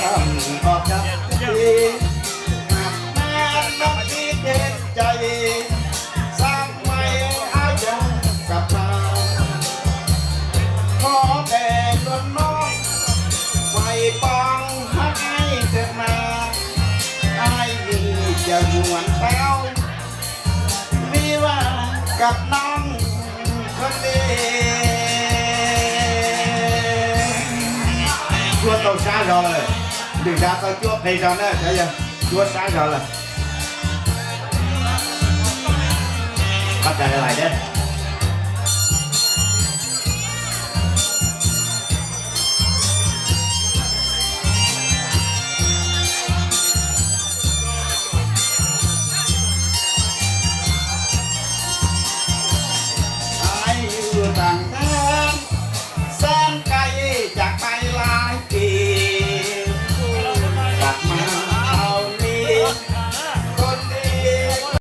Os, cov tij, mas noj tib kev cai, xav maiv ab yog kab pab, qhov tes luag noj, fais poob hab aib tes mas, aib yus yawg muam tau, vib vaj kab noob koj li. Cuab tau sab zog lawm, lwm dag tau cuab qis zog na, cov yawg, cuab sab zog lawm. Qab tes lais deb.